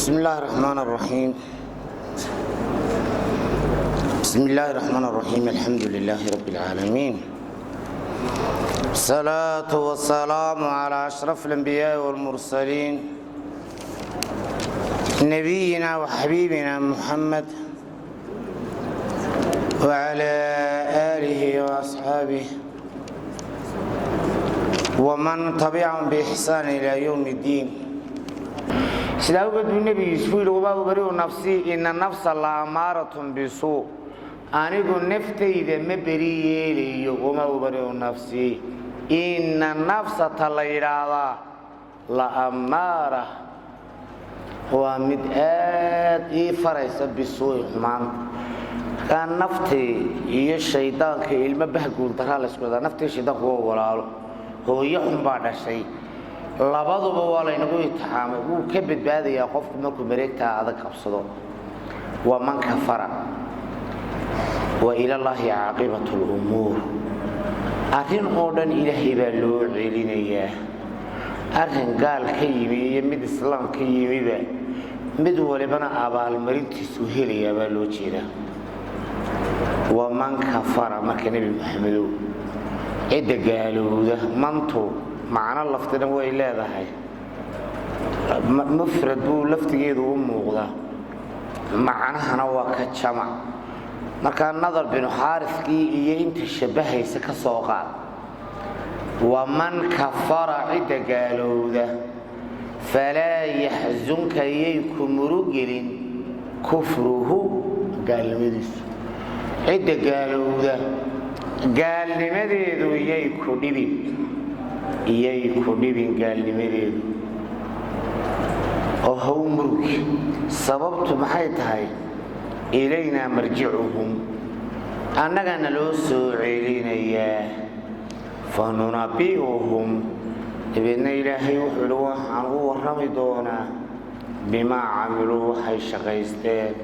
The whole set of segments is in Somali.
بسم الله الرحمن الرحيم. بسم الله الرحمن الرحيم. الحمد لله رب العالمين، الصلاة والسلام على أشرف الأنبياء والمرسلين، نبينا وحبيبنا محمد وعلى آله وأصحابه ومن تبعهم بإحسان إلى يوم الدين. Sidaa awgeed buu Nebi Yuusuf yidhi: "وما أبرئ نفسي إن النفس لأمارة بالسوء." Anigu naftayda ma beri yeelayo. وما أبرئ نفسي إن النفس ta la yidhaahdaa لأمارة, waa mid aad ii faraysa, بالسوء, xumaanta. Markaa naftii iyo shaydaanka ilmo bahguuldaraa la isku wadaa. Naftii shaydaanku waa walaalo, hooyo xun baa dhashay, labaduba waa laynagu itixaamay. Wuu ka badbaadayaa qofku markuu mareegtaa adag qabsado. ومن كفر وإلى الله عاقبة الأمور. Arrin oo dhan Ilaahay baa loo celinayaa. Arrin gaal ka yimi iyo mid islaam ka yimiba, mid walibana abaalmarintiisu helayaa baa loo jeedaa. ومن كفر, marka Nebi Maxamedow, cidda gaalowda, mantu macno laftina way leedahay, mufrad buu laftigeedu u muuqdaa, macnahana waa ka jamac. Markaa Nadar binu Xaariskii iyo inta shabbahaysa ka soo qaad. ومن كفر, cidda gaalowda, فلا يحزنك, yay ku murugelin, كفره, gaalnimadiisu. Cidda gaalowda gaalnimadeedu yay ku dhibin, iyay ku dhibin gaalnimadeedu, oo haw murugi. Sababtu maxay tahay? إلينا مرجعهم, annagana loo soo celinayaa. فننبئهم, dabeedna Ilaahay wuxuu ihi waxaan u warrami doonaa, بما عملوا, waxay shaqaysteen.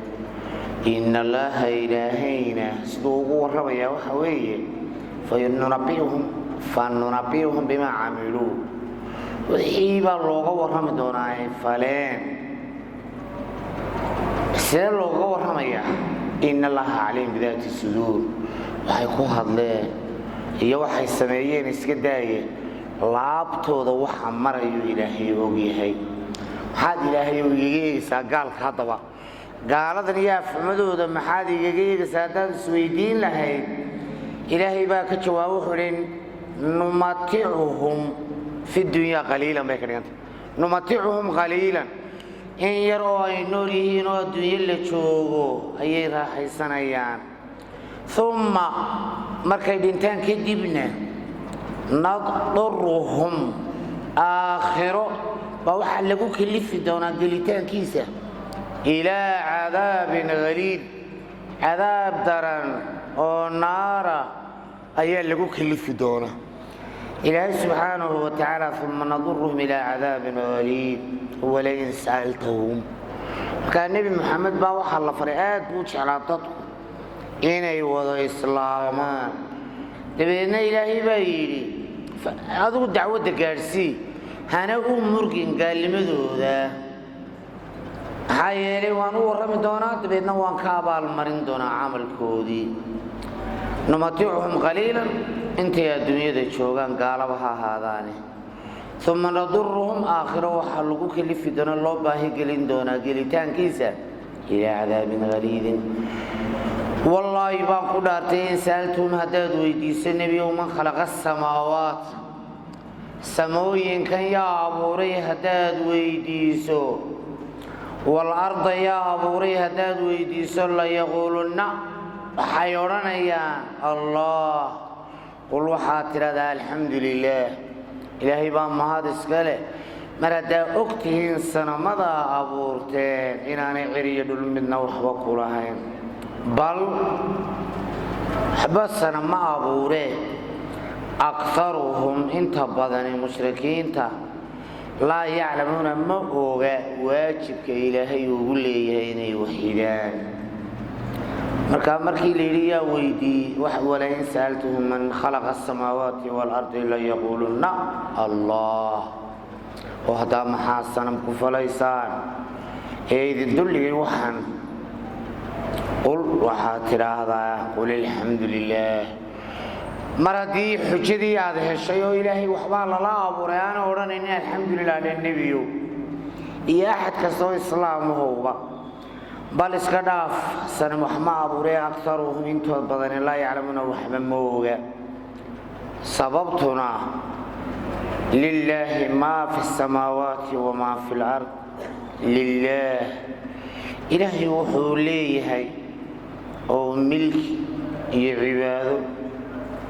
إن الله, Ilaahayna siduu ugu warramayaa waxa weeye فننبئهم, فننبئهم بما عملوا, wixii baa looga warrami doonaa ay faleen. See looga warramayaa? إن الله عليم بذات الصدور. Waxay ku hadleen iyo waxay sameeyeen iska daaye, laabtooda waxa marayu Ilaahay ogyahay. Maxaad Ilaahay igaga eegaysaa gaalka? Haddaba gaaladan iyo afxumadooda maxaad igaga eegaysaa haddaad isweydiin lahayd, Ilaahay baa ka jawaaba. Wuxuu idhi: نمتعهم في الدنيا قليلا bay ka dhigantay. نمتعهم قليلا, in yar oo ay nool yihiin oo adduunyo la joogo ayay raaxaysanayaan. ثم, markay dhintaan kadibna, نضطرهم, aakhiro baa waxaa lagu kalifi doonaa gelitaankiisa, إلى عذاب غليظ, cadaab daran oo naara ayaa lagu kalifi doonaa. Ilaahay subxaanahu wa tacaala: ثم نضطرهم إلى عذاب غليظ. ولئن سألتهم. Markaa Nebi Maxamed baa waxaa la faray, aad buu jeclaa dadku inay wada islaamaan. Dabeedna Ilaahay baa yidhi: adigu dacwadda gaadhsii, hana u murgin gaalnimadooda, maxaa yeelay waan u warrami doonaa, dabeedna waan ka abaalmarin doonaa camalkoodii. نمتعهم قليلا, intay adduunyada joogaan gaalaba ha ahaadaane. ثم نضطرهم, aakhiro waxaa lagu kalifi doona, loo baahi gelin doonaa gelitaankiisa, إلى عذاب غليظ. Wallaahi baan ku dhaartay, إن سألتهم, haddaad weydiiso, Nebiyow, من خلق السماوات, samooyinkan yaa abuuray haddaad weydiiso, والأرض yaa abuuray haddaad weydiiso, ليقولن, waxay odhanayaan الله. قل, waxaad tidhahdaa: الحمد لله, Ilaahay baa mahad iska leh. Mar haddaa og tihiin sanamadaa abuurteen inaanay ciriyo dhul midna waxba ku lahayn, bal waxba sana ma abuuree, أكثرهم, inta badani mushrikiinta, لا يعلمون, ma oga waajibka Ilaahay ugu leeyahay inay waxidaan. Marka markii la yidhi yaa weydiiyey, ولئن سألتهم من خلق السماوات والأرض ليقولن الله. Oo haddaa maxaa sanam ku falaysaan? Ee idin duldhigay waxaan, qul, waxaad tidhaahdaa, qul alxamdu lilaah. Mar haddii xujadii aad heshay oo Ilaahay waxbaa lala abuuray aana odhanaynin, alxamdulilah le nebiyo iyo axad kastoo islaamahowba, bal iska dhaaf, sanam wax ma abuuray, akaruhum, intood badani, laa yaclamuuna, waxba ma oga. Sababtuna lilaahi maa fi samaawaati wamaa fi lard. Lilaah, Ilaahay wuxuu leeyahay oo milki iyo cibaado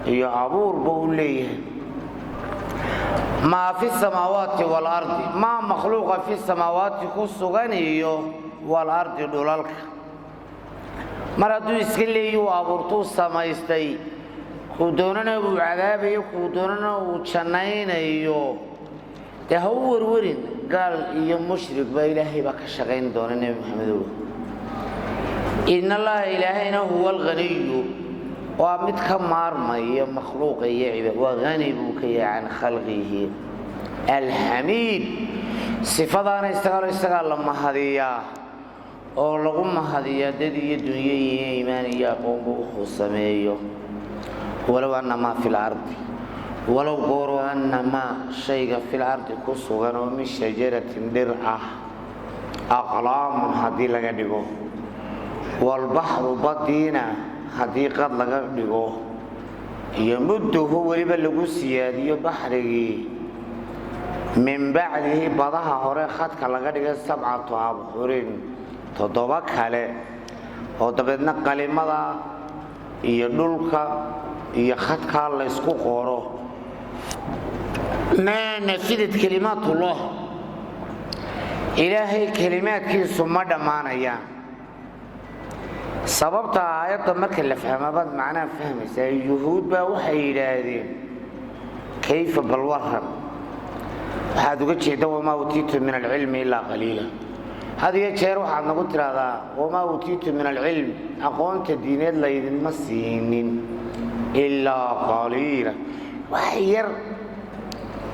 iyo abuurba uu leeyahay maa fi samaawaati waalardi, maa makhluuqa fi samaawaati ku sugan iyo waalardi, dhulalka. Mar hadduu iska leeyi, uu abuurtuu samaystay, kuu doonana uu cadaabayo, kuu doonana uu jannaynayo, dee ha u werwerin gaal iyo mushrik ba, Ilaahay baa ka shaqayn doona. Nebi Maxamedow, in Allaha, Ilaahayna, huwa alghaniyu, waa mid ka maarmaya makhluuqa iyo cibaad, waa hani buu ka yahay, can khalqihi, alxamiid. Sifadaana isagaa la mahadiyaa oo lagu mahadiyaa dad iyo dunyo iyo iimaan iyo aqoonba wuxuu sameeyo. Walow anna maa fi lardi, walow gooro, anna maa shayga fil ardi ku sugan oo min shajaratin, dhir ah, aqlaamun haddii laga dhigo, walbaxru, badiina haddii qad laga dhigo, yamudduhu, weliba lagu siyaadiyo baxrigii, min bacdihi, badaha hore khadka laga dhigay, sabcatu abxurin, toddoba kale, oo dabeedna qalimada iyo dhulka iyo khadkaa laysku qoro, maa nafidat kalimaatullah, Ilaahay kelimaadkiisu ma dhammaanayaan. Sababta aayadda marka la fahmabaad macnaha fahmaysaa. Yuhuud baa waxay yidhaahdeen, kayfa, bal waran, waxaad uga jeedda wamaa uutiitu min alcilmi ilaa qaliila? Had iyo jeer waxaad nagu tidhaahdaa wamaa uutiitu min alcilm, aqoonta diineed laydinma siinin, ilaa qaliila, wax yar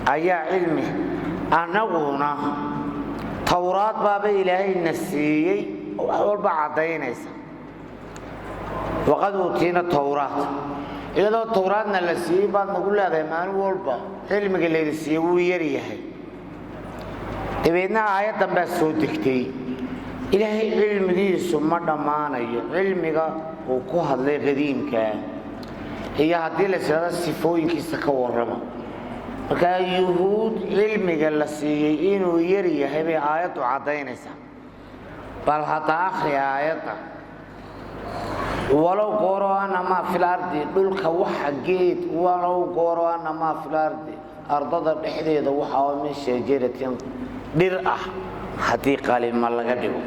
ayaa cilmi. Annaguna Towraad baaba Ilaahayna siiyey oo wax walba caddaynaysa. Waqad uutiina towraat, iyadoo towraadna la siiyey baad nagu leedahay maalin walba cilmiga laydi siiyey wuu yar yahay. Dabeedna aayaddan baa soo degtay. Ilaahay cilmigiisu ma dhammaanayo, cilmiga uu ku hadlay qadiimkaa iyo haddii la isirahdo sifooyinkiisa ka warrama. Markaa yuhuud cilmiga la siiyey inuu yar yahay bay aayaddu caddaynaysaa. Bal hadda akhri aayadda: walow gooro, anna maa fil ardi, dhulka waxa geed, walow gooro, anna maa fil ardi, ardada dhexdeeda waxa oo min shajaratin, dhir ah, haddii qalima laga dhigo,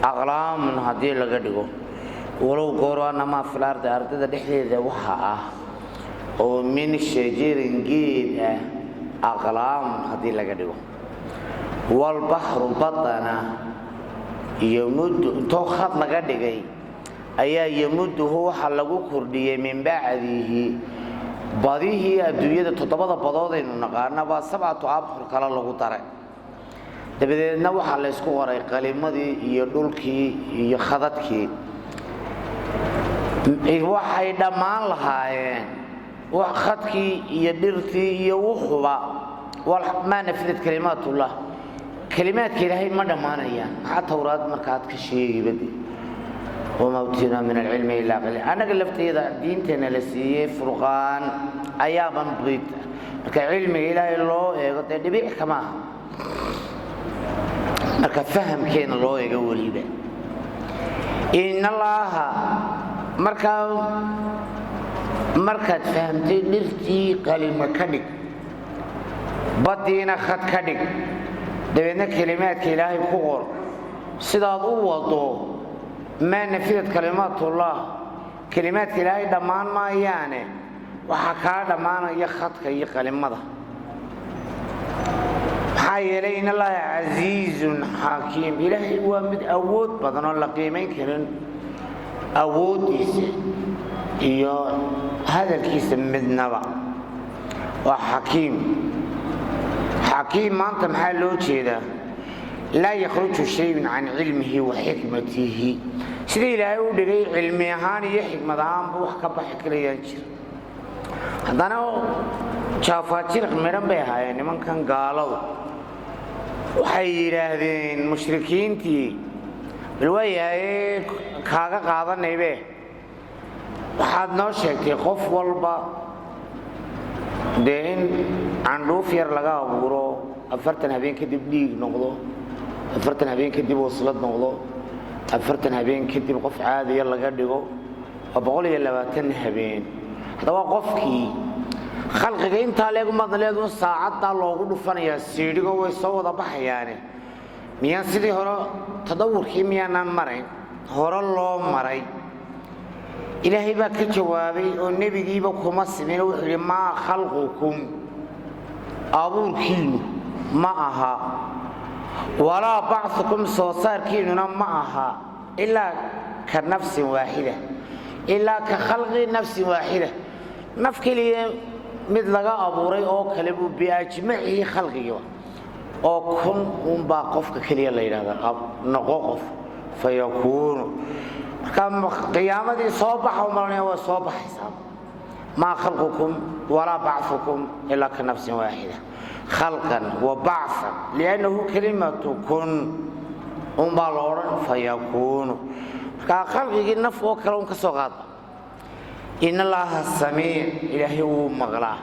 aqlaamun haddii laga dhigo, walow gooro, anna maa fil ardi, ardada dhexdeeda waxa ah oo min shajarin, geed ah, aqlaamun haddii laga dhigo, walbaxru, badana, yomuddu, intoo khad laga dhigay ayaa yamudduhu waxaa lagu kordhiyey, min bacdihi, badihii adduunyada toddobada badoodaynu naqaana baa sabcatu abxur kale lagu daray. Dabadeedna waxaa la ysku qoray qalimadii iyo dhulkii iyo khadadkii. Waxay dhammaan lahaayeen wax khadkii iyo dhirtii iyo wuxuba. Maa nafidat kalimaatullah, kalimaadka Ilaahay ma dhammaanayaan. Maxaa Towraad markaad ka sheegibade? Wamaa utiinaa min alcilmi ilaa qaliil. Annaga lafteeda diinteena la siiyey furqaan ayaaban bid, marka cilmiga Ilaahay loo eego dee dhibic kama aha, marka fahamkeena loo eego weliba. In Allaaha, markaa markaad fahamtay, dhirtii qalima ka dhig, baddiina khad ka dhig, dabeedna kelimaadka Ilaahay ku qor, sidaad u wado, maa nafidat kalimaatullah, kelimaadka Ilaahay dhammaan maayaane, waxaa kaa dhammaanaya khadka iyo qalimada. Maxaa yeelay in Allaha casiizun xaakiim, Ilaahay waa mid awood badan oo la qiimayn karin awooddiisa iyo hadalkiisa midnaba, waa xakiim. Xakiim maanta maxaa loo jeedaa? Laa yakhruju shayun can cilmihi wa xikmatihi. Sida Ilaahay u dhigay cilmi ahaan iyo xikmad ahaanba wax ka baxi karayaan jira. Haddana jaafaajiriq midhan bay ahaayeen nimankan gaaladu. Waxay yidhaahdeen mushrikiintii: "Bal waayahaye, kaaga qaadanaybe, waxaad noo sheegtay qof walba dee in candhuuf yar laga abuuro, 40 habeen kadib dhiig noqdo, 40 habeen kadib waslad noqdo, 40 habeen kadib qof caadiya laga dhigo, waa 120 habeen. Haddaba qofkii khalqiga intaa leegumaad leedun saacaddaa loogu dhufanayaa siidhigo, way soo wada baxayaane. Miyaan sidii hore tadawurkii miyaanaan marayn hore loo maray?" Ilaahay baa ka jawaabay oo nebigiiba kuma simin. Wuxuu yidhi: "Maa khalqukum," abuurkiinu ma aha, "walaa bacukum," soo saarkiinuna ma aha, "ilaa ka nafsin waaxida, ilaa ka khalqi nafsin waaxida," naf keliya mid laga abuuray oo kale buu biajmacihi khalqigiiba oo kun unbaa qofka keliya la yidhahdaa, noqo qof, fayakuunu. Marka qiyaamadii soo baxa u malanaya, waa soo baxaysaa. Maa khalqukum walaa bacukum ilaa ka nafsin waaxida, khalqan wa bacan, liannahu kelimatu kun unbaa la odhan, fayakuunu. Markaa khalqigii naf oo kale un ka soo qaada. In Allaaha samiic, Ilaahay wuu maqlaa.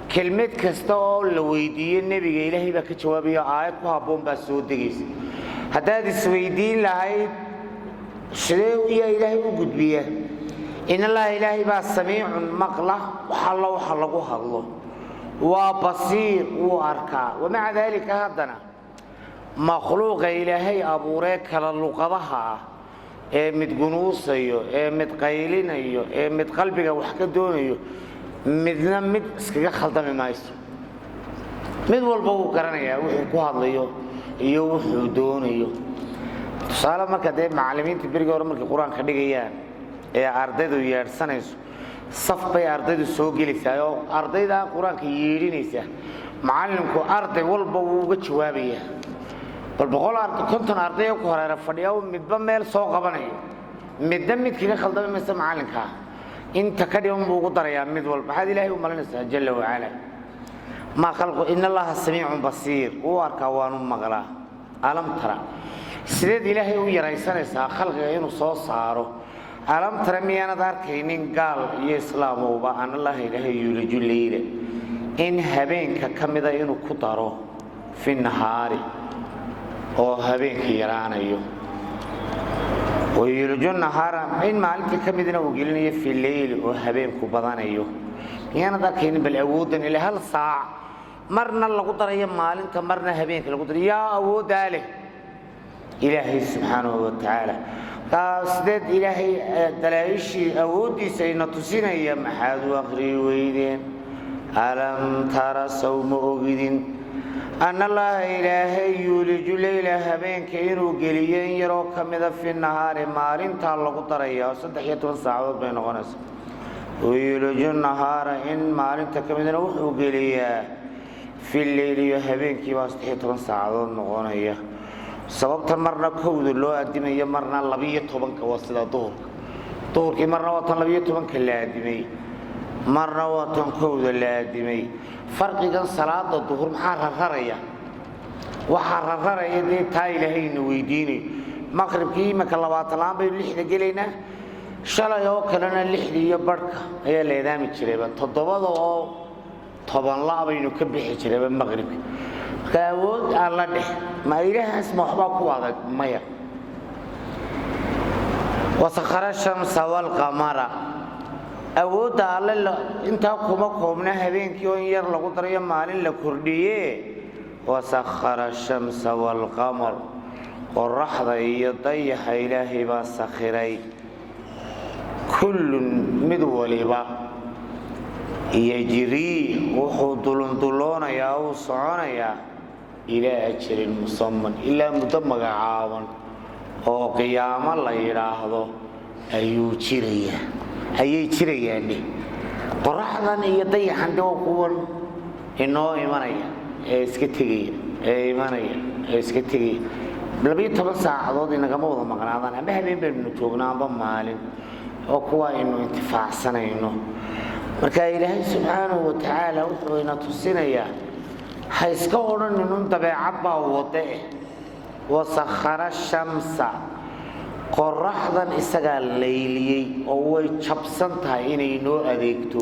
Kelmad kasta oo la weydiiyo nebiga, Ilaahay baa ka jawaabayo, aayad ku habboon baa soo degaysa. Haddaad isweydiin lahayd sidee yaa Ilaahay u gudbiya? In Allaha, Ilaahay baa samiicun, maqla wax allo waxa lagu hadlo, waa basiir, wuu arkaa. Wamaca daalika haddana makhluuqa Ilaahay abuuree kala luqadaha ah, ee mid gunuusayo, ee mid qaylinayo, ee mid qalbiga wax ka doonayo, midna mid iskaga khaldami mayso. Mid walba wuu garanayaa wuxuu ku hadlayo iyo wuxuu doonayo. Tusaale, marka dee macallimiinta berigii hore markay Qur-aanka dhigayaan ee ardaydu yeedhsanayso, saf bay ardaydu soo gelaysaa oo ardaydaa Qur-aanka yeedhinaysa. Macallinku arday walba wuu uga jawaabayaa. Bal 100 arday, 50 arday ku horeera fadhiya, midba meel soo qabanayo, midna mid kaga khaldami maysa. Macallinkaa inta ka dhiman buu ugu darayaa mid walba. Maxaad Ilaahay u malinaysaa jalla wacala? Maa khalqu, in Allaha samiicun basiir, wuu arkaa waanu maqlaa. Alam tara, sideed Ilaahay u yaraysanaysaa khalqiga inuu soo saaro? Alam tara, miyaanad arkaynin, gaal iyo islaamowba, an Allaha, Ilaahay, yuuliju leyla, in habeenka ka mida inuu ku daro, fi nahaari, oo habeenka yaraanayo, wayuuliju nahaara, in maalintii ka midna uu gelinayo, fi leyli, oo habeenku badanayo? Miyaanad arkaynin bal awooddan ile hal saac marna lagu darayo maalinta, marna habeenka lagu darayo? Yaa awooddaa leh? Ilaahay subxaanahu wa tacaala. Markaa sideed Ilaahay dalaa'ishii awooddiisa ina tusinaya maxaad u akhriyi weydeen? Alam tara, sow ma ogidin, an Allaha, Ilaahay, yuuliju leyla, habeenka inuu geliyo in yaroo ka mida, fi nahaari, maalintaa lagu daraya, oo 13 saacadood bay noqonaysa, wayuuliju nahaara, in maalinta ka midna wuxuu geliyaa, fi leyliyo, habeenkii baa 13 saacadood noqonaya. Sababta marna kowda loo adimayo, marna 12-ka, waa sidaa duhurka. Duhurkii marna waa tan 12-ka la adimay, marna waa tan kowda la adimay. Farqigan salaada duhur maxaa rararaya? Waxaa rararaya dee taa Ilaahayna weydiinayo. Maqribkii iminka 20 laan baynu 6-da gelaynaa. Shalay oo kalena 6-da iyo barhka ayaa la eedaami jirayba, 6:50 baynu ka bixi jirayba maqribka. Marka awood aan la dheh, ma Ilaahaas ma waxbaa ku adag? Maya. Wasakhara shamsa walqamara, awoodda Alle intaa kuma koobna habeenkii oo in yar lagu darayo maalin la kordhiye. Wasakhara shamsa waalqamar, qoraxda iyo dayaxa Ilaahay baa sakhiray. Kullun, mid waliba, yajrii, wuxuu dulunduloonayaa, uu soconayaa, ilaa ajalin musaman, ilaa muddo magacaaban oo qiyaamo la yidhaahdo ayuu jirayaa, ayay jirayaane. Qoraxdan iyo dayaxan de waa kuwan inoo imanaya ee iska tegaya. Ee imanaya ee iska tegaya 12 saacadood inagama wada maqnaadaan, amba habeen baynu joognaa amba maalin, oo kuwa aynu intifaacsanayno. Marka Ilaahay subxaanahu wa tacaala wuxuu ina tusinayaa, ha iska odhaninun dabeecad baa wade eh. Wasakhara shamsa, qoraxdan isagaa layliyey oo way jabsan tahay inay noo adeegto.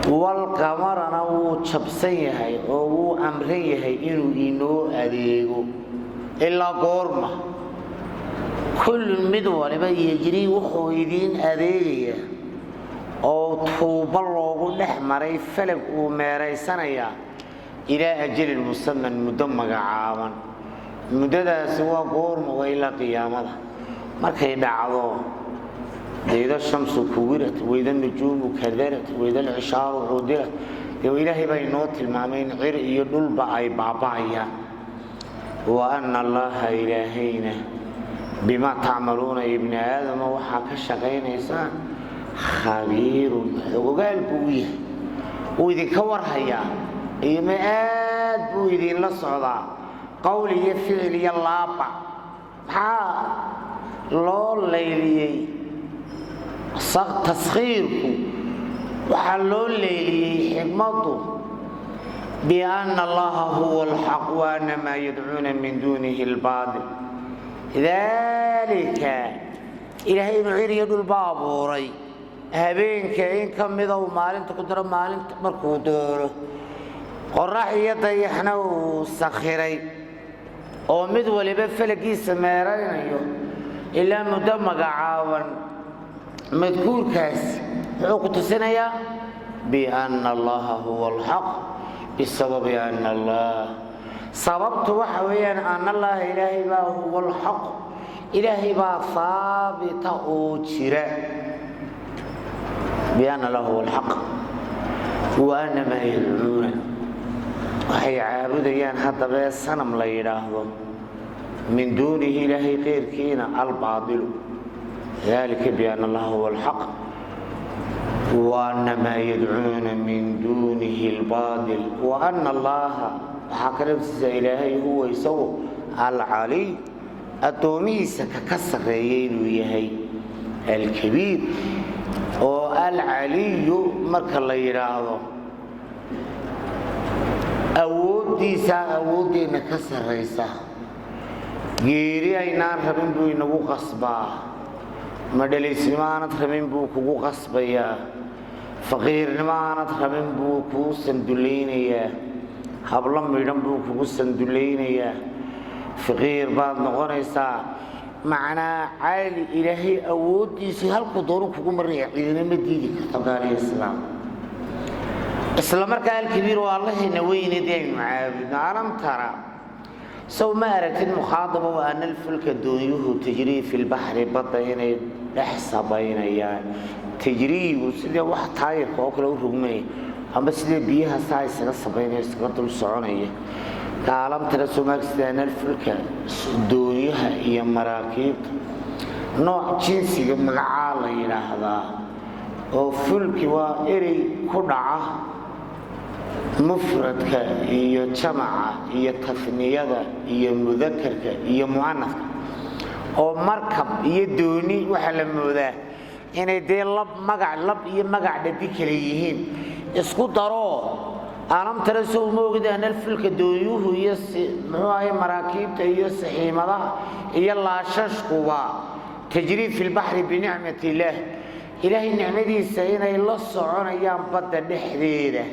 Walqamarana wuu jabsan yahay oo wuu amran yahay inuu inoo adeego. Ilaa goorma? Kullun, mid waliba, yejrii, wuxuu idiin adeegayaa oo tuubo loogu dhex maray falag uu meeraysanayaa ilaa ajalin musaman, muddo magacaaban. Muddadaasi waa goorma? Waa ilaa qiyaamada markay dhacdo. Ida shamsu kuwirat, waida nujuumu kadarat, waida alcishaaru cudilat. Dee Ilaahay baa inoo tilmaamay in cir iyo dhulba ay baaba'ayaan. Wa ana Allaha, Ilaahayna, bimaa tacmaluuna, ibni aadama waxaa ka shaqaynaysaan, khabiirun, xogogaal buu u yahay. Wuu idinka warhayaa iyoma aad buu idinla socdaa, qowl iyo ficil iyo laaba. Maxaa loo layliyey taskhiirku? Waxaa loo leeliyey xikmaddu biana Allaha huwa alxaq wa ana maa yadcuuna min duunihi albaatil. Daalika, Ilaahay inuu cir iyo dhulba abuuray, habeenka in ka mida uu maalinta ku daro maalinta markuu doono, qorax iyo dayaxna uu sakhiray oo mid waliba falagiisa meeraynayo ilaa muddo magacaaban, madkuurkaas wuxuu ku tusinayaa biana Allaha huwa alxaq, bisababi ana Allah, sababtu waxa weeyaan ana Allaha, Ilaahay baa, huwa alxaq, Ilaahay baa haabita oo jira. Biana Allah huwa alxaq wa ana maa yadcuuna, waxay caabudayaan haddaba ee sanam la yidhaahdo, min duunihi, Ilaahay keyrkiina, albaadilu. Dalika biana Allaha huwa alxaq waana maa yadcuuna min duunihi albaatil wa ana Allaha, waxaa kale tusisaa Ilaahay, huwa, isagu, alcaliy, addoomihiisa ka sarreeya inuu yahay, alkabiir. Oo alcaliyu marka la yidhaahdo, awooddiisaa awooddeenna ka sarraysa. Geeri aynaan rabin buu inagu qasbaa, ma dhalaysnimo aanad rabin buu kugu qasbayaa, faqiirnimo aanad rabin buu kuu sandulaynayaa, hablo midhan buu kugu sandulaynayaa, faqiir baad noqonaysaa. Macnaa cali Ilaahay awooddiisii halkuu doonu kugu maraya, ciidina ma diidi karto, gaaliyo islaam. Isla markaa alkabiir waa Allaheena weyne dee aynu caabudno. Alam tara, sow ma aragtid, mukhaadaba, wa ana alfulka, doonyuhu, tajrii fi lbaxri, badda inay dhex sabaynayaan. Tajriigu sidee wax taayirka oo kale u rogmanaya amba sidee biyaha saa isaga sabaynaya, isaga dul soconaya. Kaalam tara, sow ma aragtid, ana alfulka, doonyaha iyo maraakiibta, nooc jinsiga magacaa la yidhaahdaa oo fulki waa erey ku dhaca mufradka iyo jamaca iyo tafniyada iyo mudakarka iyo mu'anafka, oo markab iyo dooni waxaa la moodaa inay dee lab magac lab iyo magac dhadi kale yihiin. Isku daroo, alam tara, sow ma ogid, analfulka, doonyuhu iyo muxuu ahay maraakiibta iyo saxiimadaha iyo laashashkuba, tajrii fi lbaxri binicmat illaah, Ilaahay nicmadiisa inay la soconayaan badda dhexdeeda.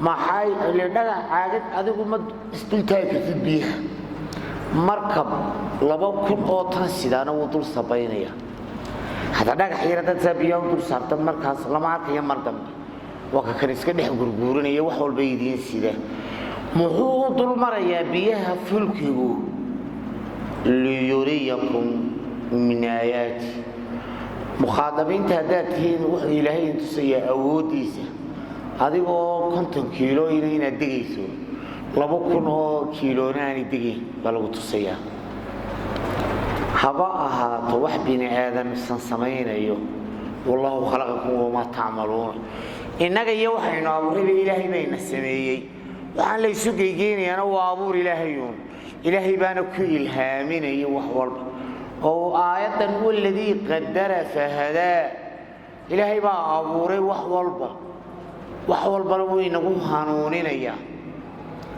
Maxay ile dhagax caagad adigu ma isdultaagi kartid biyaha. Markab 2000 oo tan sidaana wuu dul sabaynaya. Hadda dhagax yar haddaad saa biyaha u dul saarta, markaas lama arkayo mar dambe. Waa ka kan iska dhex gurguuranaya, wax walba idiin sida. Muxuu u dul marayaa biyaha fulkigu? Liyuriyakum min aayaati. Mukhaadabiinta haddaad tihiin, wuxuu Ilaahay idin tusayaa awooddiisa. Adigoo 50 kiilooyina inaad degayso, 2000 oo kiiloona aanay degayn baa lagu tusayaa. Haba ahaato wax bini aadamsan samaynayo. Wallaahu khalaqakum wamaa tacmaluuna. Innaga iyo waxaynu abuurayba Ilaahay bayna sameeyey. Waxaan la isu geygeynayaana waa abuur Ilaahayuun. Ilaahay baana ku ilhaaminaya wax walba oo aayaddan waladii qadara fahadaa. Ilaahay baa abuuray wax walba, wax walbana wuu inagu hanuuninayaa.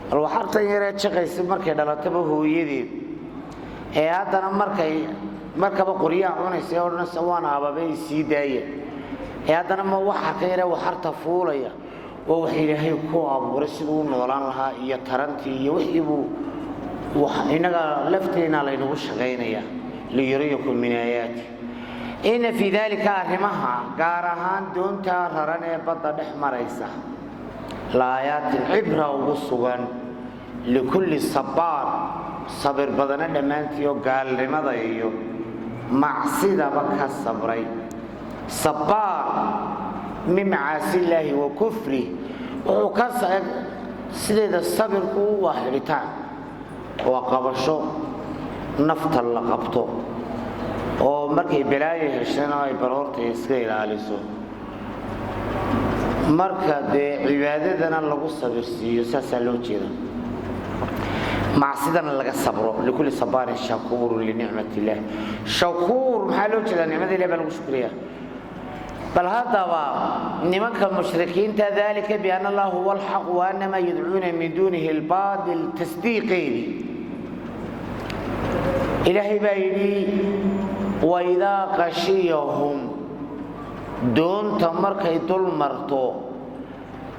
Bal waxartan yaree jaqaysa markay dhalataba hooyadeed ee haddana markay markaba qoryaha cunaysa ee odhanaysa waan ababe sii daaya, ee haddana ma waxa ka yaree waxarta fuulaya waa wax Ilaahay ku abuuray siduu u noolaan lahaa iyo tarantii iyo wixii buu innaga lafteena laynagu shaqaynayaa. Liyuriyakum min aayaati. Inna fii daalika, arrimaha gaar ahaan doontaa raran ee badda dhex maraysa, laayaatin cibra ugu sugan likulli sabbaar, sabir badana dhammaantii oo gaalnimada iyo macsidaba ka sabray. Sabbaar min macaasillaahi wa kufrih wuxuu ka sideeda sabirku waa xidhitaan, waa qabasho nafta la qabto oo markay balaayo heshana ay baroorta iska ilaaliso. Marka dee cibaadadana lagu sabirsiiyo, saasaa loo jeeda, macsidana laga sabro. Likulli sabaarin shakuurun linicmat illaah. Shakuur maxaa loo jeedaa? Nicmada Ilah baa lagu shukriyaa. Bal haddaba nimanka mushrikiinta, dalika biana allah huwa alxaq wa ana maa yadcuuna min duunihi albaatil. Tasdiiqeedii Ilaahay baa yidhi: waidaa qashiyahum, doonta markay dul marto,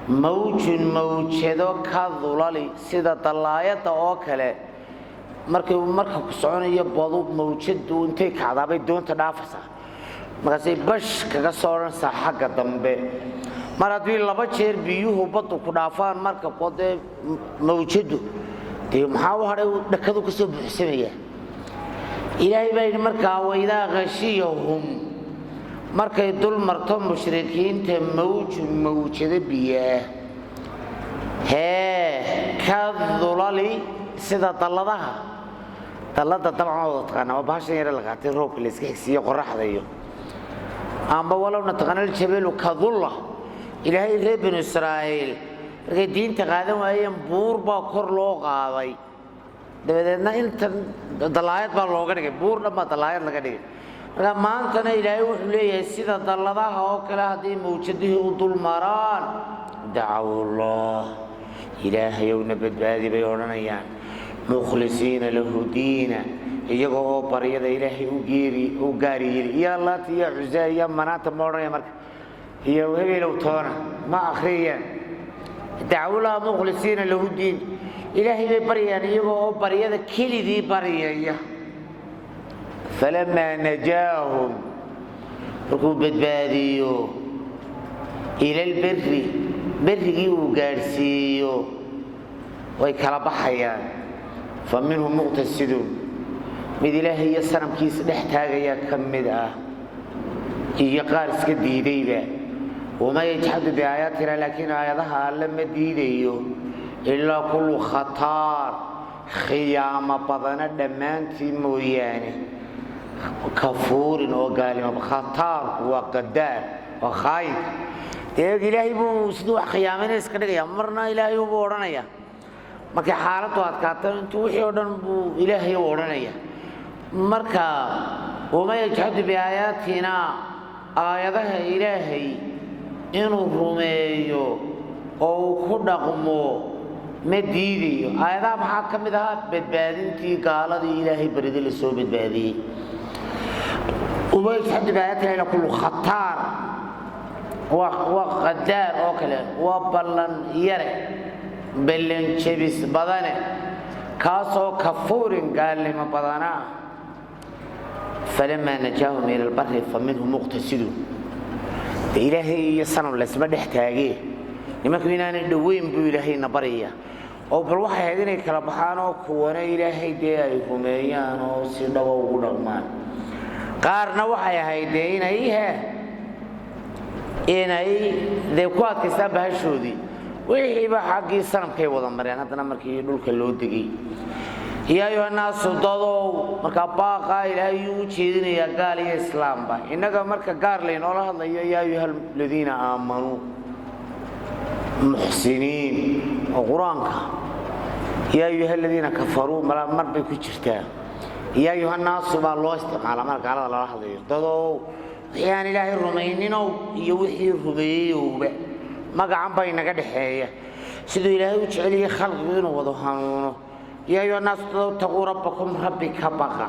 mawjun, mawjado, ka dulali, sida dallaayadda oo kale, markay marka ku soconayo badu mawjadu intay kacdaabay doonta dhaafaysaa, markaasay bash kaga soo odhanaysaa xagga dambe. Mar haddii laba jeer biyuhu baddu ku dhaafaan marka dee mawjadu dee maxaa u hadhay? Dhakadu ka soo buuxsamaya. Ilaahay baa yidhi markaa: waidaa khashiyahum, markay dul marto mushrikiinta, mawjun, mawjado biyaah hee ka dulali, sida dalladaha. Dallada dabcan waa wada taqaanaa, waa bahashan yare la qaatay roobka la iska xigsiiyo qoraxda iyo amba walow nataqana aljabalu kadulla. Ilaahay reer Binu Israa'iil markay diinta qaadan waayeen, buur baa kor loo qaaday, dabadeedna intan dallaayad baa looga dhigay, buur dhan baa dallaayad laga dhigay. Marka maantana Ilaahay wuxuu leeyahay sida dalladaha oo kale hadday mawjadihii u dul maraan, dacawullah, Ilaahayowna badbaadi bay odhanayaan, mukhlisiina lahu diina, iyagoo oo baryada Ilaahay u geeri u gaari yiri. Iyo Laata iyo Cuzaa iyo Manaata ma odhanaya marka, iyo hebelow toona ma akhriyayaan. Dacwulaha mukhlisiina lahu diin, Ilaahay bay baryayaan iyagoo oo baryada kelidii baryaya. Falamaa najaahum, markuu badbaadiyo, ila lberi, berrigii uu gaadhsiiyo, way kala baxayaan. Fa minhum muqtasidun, mid Ilaahay iyo sanamkiisa dhex taagayaa ka mid ah, iyo qaar iska diidayba. Wamaa yajxadu biaayaatina, laakiin aayadaha Alle ma diidayo, ilaa kullu khataar, khiyaamo badana dhammaantii mooyaane, kafuurin oo gaalimo. Khataarku waa qadaar, waa khaayinka. Dee Ilaahay buu siduu wax khiyaamayna iska dhigaya, marna Ilaahay buu odhanaya. Markay xaaladdu adkaato intuu wixii oo dhan buu Ilaahay u odhanaya. Marka wamaa yajxadu biaayaatina, aayadaha Ilaahay inuu rumeeyo oo uu ku dhaqmo ma diidayo. Aayadaha maxaa ka mid ahaa? Badbaadintii gaaladii Ilaahay barida la soo badbaadiyey. Wamaa yajxadu biaayaatina ilaa kullu khataar, waa qadaar oo kale, waa ballan yare, ballan jebis badane, kaasoo kafuurin gaalnimo badanaa. Falamaa najaahum ila albari fa minhum muqtasidun. De Ilaahay iyo sanam laysma dhex taagee, nimanku inaanay dhoweyn buu Ilaahayna baraya oo bal waxay ahayd inay kala baxaan oo kuwana Ilaahay dee ay rumeeyaan oo si dhaba ugu dhaqmaan, qaarna waxay ahayd dee inay dee ku adkaystaan bahashoodii. Wixiiba xaggii sanamkay wada mareen haddana markii dhulka loo degay. Yaa ayuha naasu, dadow. Markaa baaqaa Ilaahay yuu u jeedinayaa? Gaal iyo islaamba. Innaga marka gaar laynoola hadlayo, yaa ayuha aladiina aamanuu, muxsiniin, Oo Qur-aanka "yaa ayuha aladiina kafaruu" malaa mar bay ku jirtaa. "Yaa ayuha naasu" baa loo isticmaalaa marka gaalada lala hadlayo. Dadow, wixii aan Ilaahay rumayninow iyo wixii rumeeyeyowba, magacan baa inaga dhexeeya. Siduu Ilaahay u jeceliyey khalqigu inuu wado hanuuno. "Yaa ayuha naasu", dadow, "taquu rabbakum", Rabbi ka baqa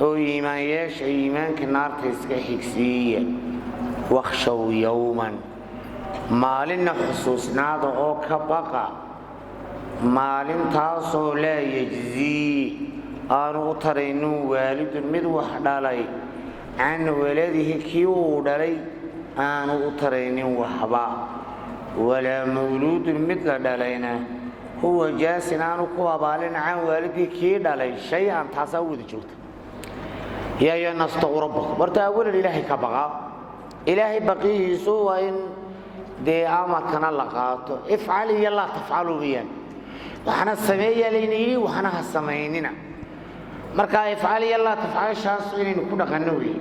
oo iimaan yeesha, iimaanka naarta iska xigsiiya. "Wakhshaw yowman", maalinna xusuusnaada oo ka baqa, maalintaasoo "laa yajzii", aanu u taraynin, "waalidun", mid wax dhalay, "can waladihi", kii uu dhalay aanu u taraynin waxba, "walaa mawluudun", mid la dhalayna, "huwa jaasin", aanu ku abaalin, "can waalidihi", kii dhalay, "shay-an". Taasaa u wada joogta. "Yaa ayuha naasu taquu rabbakum". Horta awalan Ilaahay ka baqa. Ilaahay baqihiisu waa in dee amarkana la qaato. Ifcal iyo laa tafcalu weyaan. Waxna sameeyaa layna yidhi, waxna ha samaynina. Marka ifcal iyo laa tafcalshaasu inaynu ku dhaqanno wey.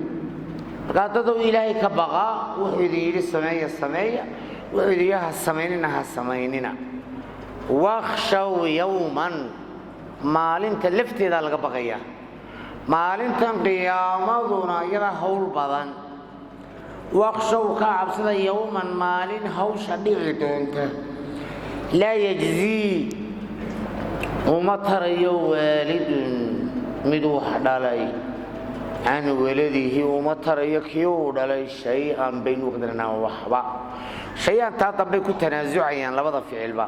Markaa dadow, Ilaahay ka baqaa. Wuxuu idin yidhi sameeya, sameeya. Wuxuu idin yidhi ha samaynina, ha samaynina. "Wakhshaw yowman", maalinta lafteedaa laga baqayaa. Maalintan qiyaamaduna iyada hawl badan. "Wakhshaw", ka cabsada, "yowman", maalin hawsha dhici doonta, "laa yajzii", uma tarayo, "waalidun", mid wax dhalay, "can waladihi", uma tarayo kii uu dhalay, "shay-an" baynu qadranaa, waxba. Shay-an taa dambay ku tanaasucayaan labada ficilba.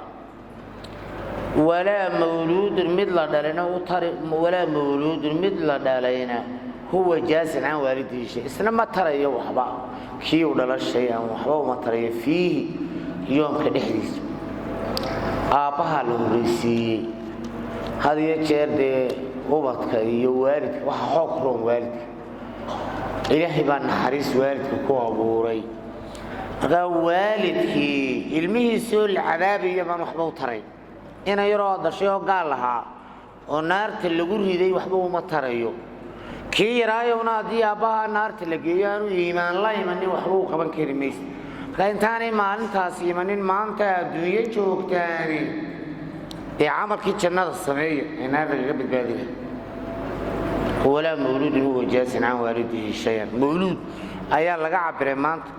"Walaa mawluudun", mid la dhalayna u tari, "walaa mawluudun", mid la dhalayna, "huwa jaasin can waalidihi shay", isna ma tarayo waxba kii uu dhala, shay-an waxba uma tarayo, "fiihi", yoomka dhexdiisa. Aabbahaa la horreysiiyey. Had iyo jeer dee ubadka iyo waalidka waxa xoog roon waalidka. Ilaahay baa naxariis waalidka ku abuuray. Markaa waalidkii ilmihiisoo la cadaabaya baan waxba u tarayn. Ina yaroo dhashay oo gaal lahaa oo naarta lagu riday waxba uma tarayo. Kii yaraayowna haddii aabbaha naarta la geeyo aanu iimaan la imanin, waxba u qaban kari maysa. Marka intaanay maalintaas imanin, maanta adduunyo joogtaani dee camalkii jannada sameeya ee naar lagaga badbaadina. "Walaa mawluudun huwa jaasin can waalidihi shayan". Mawluud ayaa laga cabiray maanta,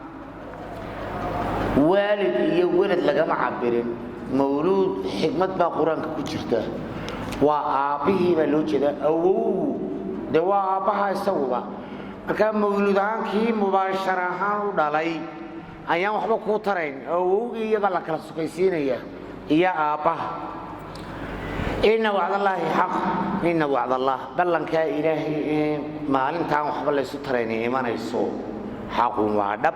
waalid iyo welad lagama cabirin. Mawluud xikmad baa Qur-aanka ku jirta. Waa aabbihii baa loo jeedaa. Awow dee waa aabbaha isaguba. Markaa mawluud ahaan kii mubaashar ahaan u dhalay ayaan waxba kuu tarayn. Awowgii iyabaa la kala sukaysiinaya iyo aabbaha. "Ina wacdallaahi xaq". "Ina wacdallah", ballankaa Ilaahay ee maalintaan waxba laysu taraynay imanayso, "xaqun", waa dhab.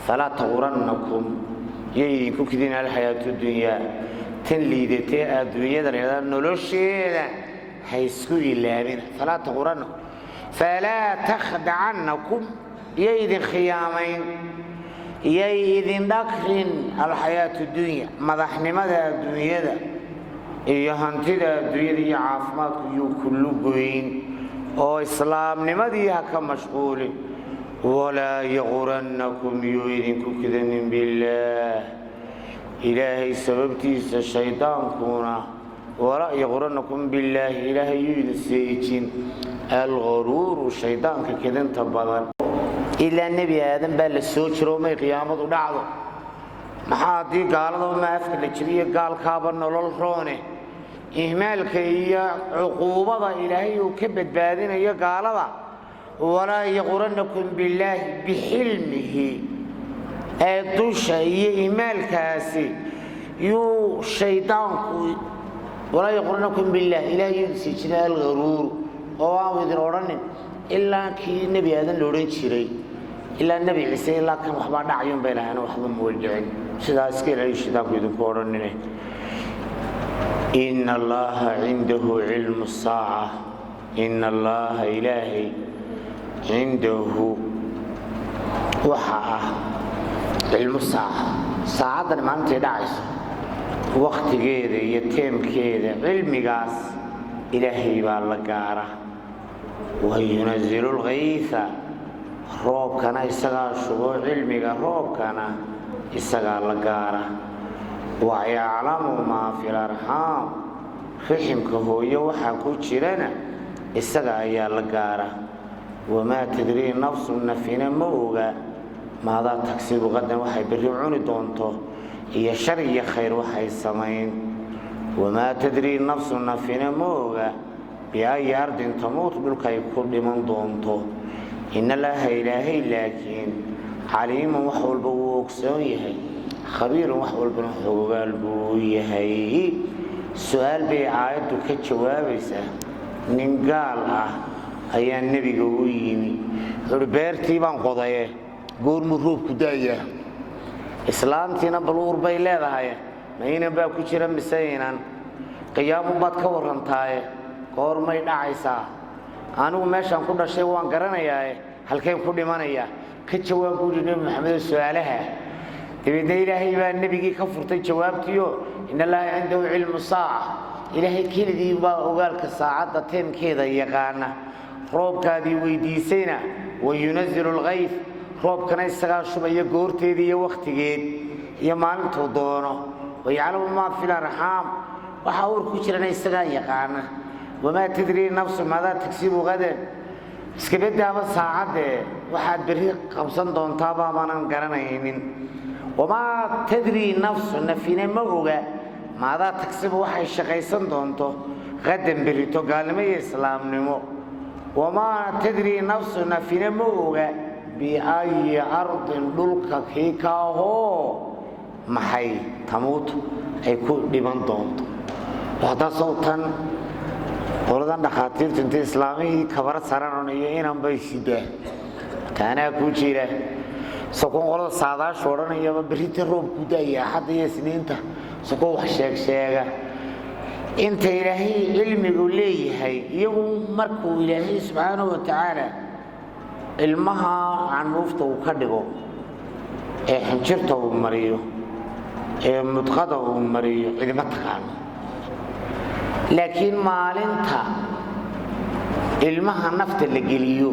"Falaa taqurannakum", yo idinku kidin, "alxayaatu dunyaa", tan liidatee adduunyada la yidhahda, nolosheeda ha isku ilaabina. "Falaa taqurannakum", "falaa takhdacannakum", yo idin khiyaamayn, yay idin dhakrin, "alxayaatu dunya", madaxnimada adduunyada iyo hantida adduunyada iyo caafimaadku yuu kullu goyn oo islaamnimadii ha ka mashquulin. "Walaa yaqurannakum", yuu idinku kidanin, "billaah", Ilaahay sababtiisa shaydaankuna. "Walaa yaqurannakum billaahi", Ilaahay yuu idin seejin, "algharuuru", shaydaanka kidinta badan. Ilaa Nebi Aadan baa la soo jiro, may qiyaamadu dhacdo. Maxaa haddii gaalada ma afka la jebiyo, gaalkaaba nolol roone, ihmaalka iyo cuquubada Ilaahay uu ka badbaadinayo gaalada. "Walaa yaqurannakum billaahi" bixilmihi ee dusha iyo ihmaalkaasi yuu shaydaanku. "Walaa yaqurannakum billaah", Ilahay yuu siijina, "algharuuru", oo aanu idin odhanin ilaa kii Nebi Aadan la odhan jiray, ilaa Nebi Ciise, ilaa kan waxbaa dhacayun bay lahayn, waxba ma dhicin. Sidaa iska ilaaliyo shaydaanku idinku odhanine. "Ina Allaha cindahu cilmu saaca". "Ina Allaha", Ilaahay, "cindahu", waxa ah, "cilmu saaca", saacaddan maalintay dhacayso wakhtigeeda iyo teemkeeda, cilmigaas Ilaahay baa la gaara. "Wayunazilu lkayfa", roobkana isagaa shubo, cilmiga roobkana isagaa la gaara. Wayaclamu maa fi larxaam, riximka hooyo waxaa ku jirana isaga ayaa la gaara. Wamaa tadrii nafsu, nafina ma oga, maadaa tagsibu qadan, waxay berri cuni doonto iyo shar iyo khayr waxay samayn. Wamaa tadrii nafsu, nafina ma oga, biayi ardin tamuut, dhulkay ku dhiman doonto. Inalaaha, ilaahay laakiin, caliimun, wax walba wuu ogsoon yahay, khabiirun, wax walbana xogogaal buu yahay. Su-aal bay aayaddu ka jawaabaysaa. Nin gaal ah ayaa nebiga u yimi, wuxuuhi: "Beertii baan qodaye, goormuu roobku daayaa? Islaantiina bal uur bay leedahay, ma inan baa ku jira mise inan? Qiyaamun baad ka warrantaaye, goormay dhacaysaa? Anigu meeshaan ku dhashay waan garanayaae, halkeen ku dhimanayaa? Ka jawaab," buu yidhi Nebi Maxamedo su-aalaha. Dabeedna Ilaahay baa nebigii ka furtay jawaabtiio: "In Allaha cindahu cilmu saaca." Ilaahay keligii baa ogaalka saacadda teemkeeda yaqaana. Roobkaadii weydiisayna, wayunazilu alkayf, roobkana isagaa shubaya goorteeda iyo wakhtigeed iyo maalintuu doono. Wayaclamu maa fi larxaam, waxaa uur ku jirana isagaa yaqaana. Wamaa tadrii nafsu maadaa tagsibu qadan. Iskabadaaba saacaddee, waxaad berri qabsan doontaaba maanan garanaynin. Wamaa tadrii nafsu, nafine ma oga, maadaa tagsibu, waxay shaqaysan doonto, qadan, berrito, gaalnimo iyo islaamnimo. Wamaa tadrii nafsu, nafine ma oga, biayi ardin, dhulka kii kaahoo maxay, tamuutu, ay ku dhiman doonto. Haddaasoo tan qoladan dhakhaatiirtu intay islaamihii kabara saran iyo inan bay sidaa taanaa ku jira sokon, qolada saadaashu odhanayaba berrita roobku daaya, axadda iyo Isniinta, sokon wax sheeg sheega. Inta Ilaahay cilmigu leeyahay, iyagu markuu Ilaahay subxaanahu wa tacaala ilmaha canuufta uu ka dhigo ee xinjirta uu mariyo ee mudqada uu mariyo, cidima taqaano. Laakiin maalinta ilmaha nafta la geliyo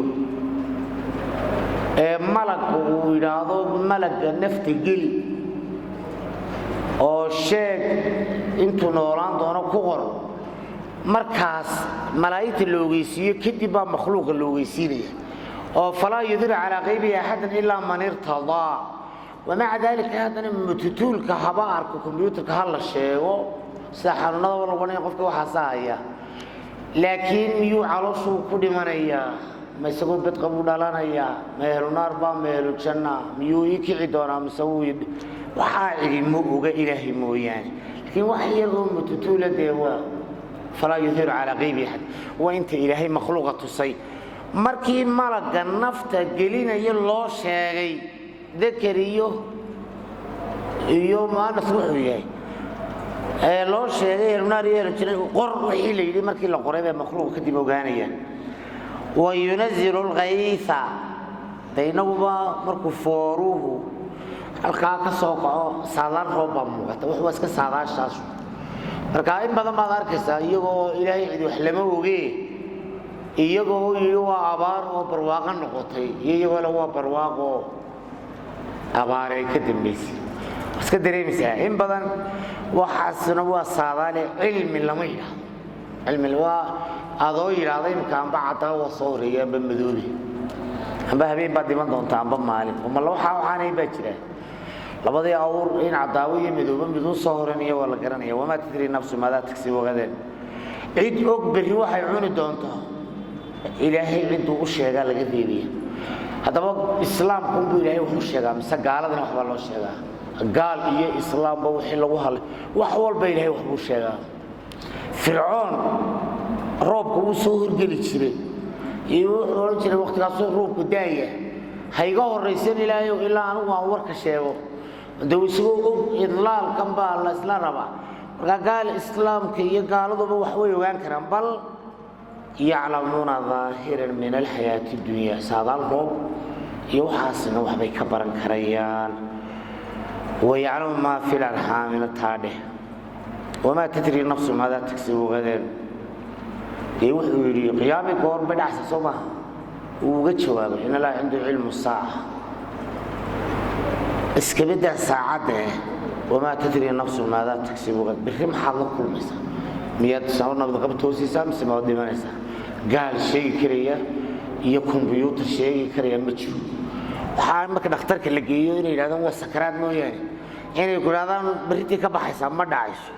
ee malagga uu yidhaahdo: "Malagga nafta geli oo sheeg intuu noolaan doono ku qor," markaas malaa'igta la ogeysiiyo kadib baa makhluuqa la ogeysiinaya oo falaa yudiru calaa qaybihi axadan ilaa man irtadaa. Wamaca daalika, haddana mututuulka haba arko, kombyuutarka ha la sheego, sida xanuunadaba lagu odhanaya qofka waxaasa haya. Laakiin miyuu calooshuu ku dhimanayaa? Ma isagoo bedqabuu dhalanayaa? Ma ehlu naar baa, ma ehlu janna? Miyuu ii kici doonaa mise wuu? Waxaa cidi ma oga, Ilaahay mooyaane. Laakiin wax yar oo mututuula dee waa falaa yuhiru calaa qaybi axad, waa inta Ilaahay makhluuqa tusay. Markii malagga nafta gelinaya loo sheegay dakar iyo muanas wuxuu yahay ee loo sheegay, ehlunaar iyo ehlu janna qor wixii la yidhi, markii la qoray bay makhluuqa kadib ogaanayaan. Wayunazilu lkaysa, de inaguba markuu fooruhu halkaa ka soo kaco, saadaal roob baa muuqata. Wax waa iska saadaashaas. Marka in badan baad arkaysaa iyagoo Ilaahay cidi wax lama ogee, iyagoo yidhi waa abaar oo barwaaqo noqotay, iyo iyagoo le waa barwaaqo abaar ay ka dambaysay. Iska dareemaysaa in badan. Waxaasna waa saadaale, cilmi lama yidhaahdo. Cilmi waa adoo yidhaahda imika amba caddaa waa soo horeeya, amba madoobe, amba habeen baad dhiman doontaa, amba maalin. Mala waxaa waxaanay baa jira labadii awr in cadaawo iyo midoobe miduu soo horanaya, waa la garanaya. Wamaa tadri nafsu maadaa tagsibu gadeen. Cid og berri waxay cuni doonto, Ilaahay cidduu u sheegaa laga reebaya. Haddaba islaamku unbuu Ilaahay wax u sheegaa mise gaaladana waxbaa loo sheegaa? Gaal iyo islaamba wixii lagu hadlay, wax walba Ilaahay waxbuu sheegaa. Fircoon roobka wuu soo horgeli jiray iyo wuxuu odhan jiray: "Waqtigaasuu roobku daaya, ha iga horraysan Ilaahayow ilaa anigu aan warka sheego." De isagoo og idlaalkan baa la isla rabaa. Marka gaal islaamka iyo gaaladuba wax way ogaan karaan, bal yaclamuuna daahiran min alxayaati dunya, saadaal roob iyo waxaasna waxbay ka baran karayaan. Wayaclamu maa fi larxaamina taa dheh. Wamaa tadri nafsu maadaa tagsibu gadeen. Dee wuxuu yidhi: "Qiyaami goor bay dhacsa?" Soo maaha? Wuu uga jawaabay: "In Allaha cindu cilmu saaca." Iskabadaa saacadda eh, Wamaa tadri nafsu maadaa tagsibu qad, berri maxaad la kulmaysaa? Miyaad soo nabadqab toosaysaa mise maad dhimanaysaa? Gaal sheegi karaya iyo kombyuutar sheegi karaya ma jiro. Waxaa marka dhakhtarka la geeyo inay yidhahdaan waa sakaraad mooyaane, inay ku idhahdaan berritii ka baxaysaa ma dhacayso.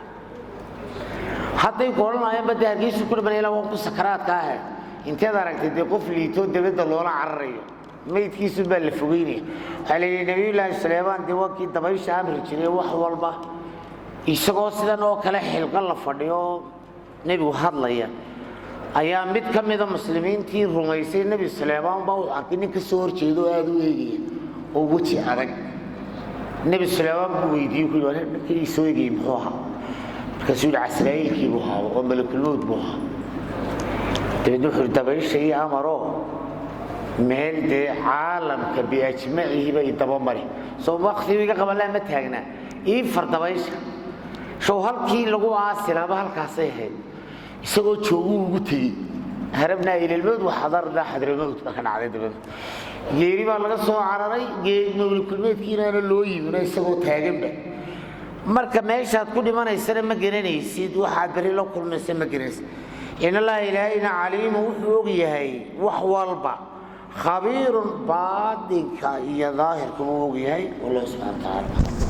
Hadday ku odhanayaan ba dee Hargeysu ku dhimanaya ilaa waan ku sakaraadka ahe, inteed aragtay dee qof liitoo debadda loola cararayo, maydkiisu baa la fogeynaya. Waxaa la yidhi Nabiyullaahi Suleymaan dee waa kii dabaysha amri jiray wax walba, isagoo sidan oo kale xilqo la fadhiyo, nebigu hadlaya, ayaa mid ka mida muslimiintii rumaysay Nebi Suleymaan baa wuxuu arkay nin ka soo horjeedo oo aada u eegaya oo weji adag. Nebi Suleymaan buu weydiiyey, ku yidhi, ninkii soo eegayay muxuu ahaa? Markaasuu yidhi, Casraa'iilkii buu ahaa oo malakulmowd buu ahaa. Dabeedna wuxuu yidhi, dabaysha iyo amaroo meel dee caalamka biajmacihiba i dabamari soo waktigu iga qaban laa ma taagnaa, ii far dabaysha show halkii lagu aasilaaba halkaasay ahayd. Isagoo jooguu ugu tegey, harabnaa ilalmowd waxadarnaa xadramowd baa ka dhacday. Dabeed geeri baa laga soo cararay, mawlikulmeedkiinaana loo yimino isagoo taaganba. Marka meeshaad ku dhimanaysana ma garanaysid, waxaad berri la kulmaysa ma garanaysid. In Allaha, Ilaahayna, caliimu, wuxuu og yahay wax walba, khabiirun, baatinka iyo daahirkuma og yahay. Wallahu subxana wa tacaala.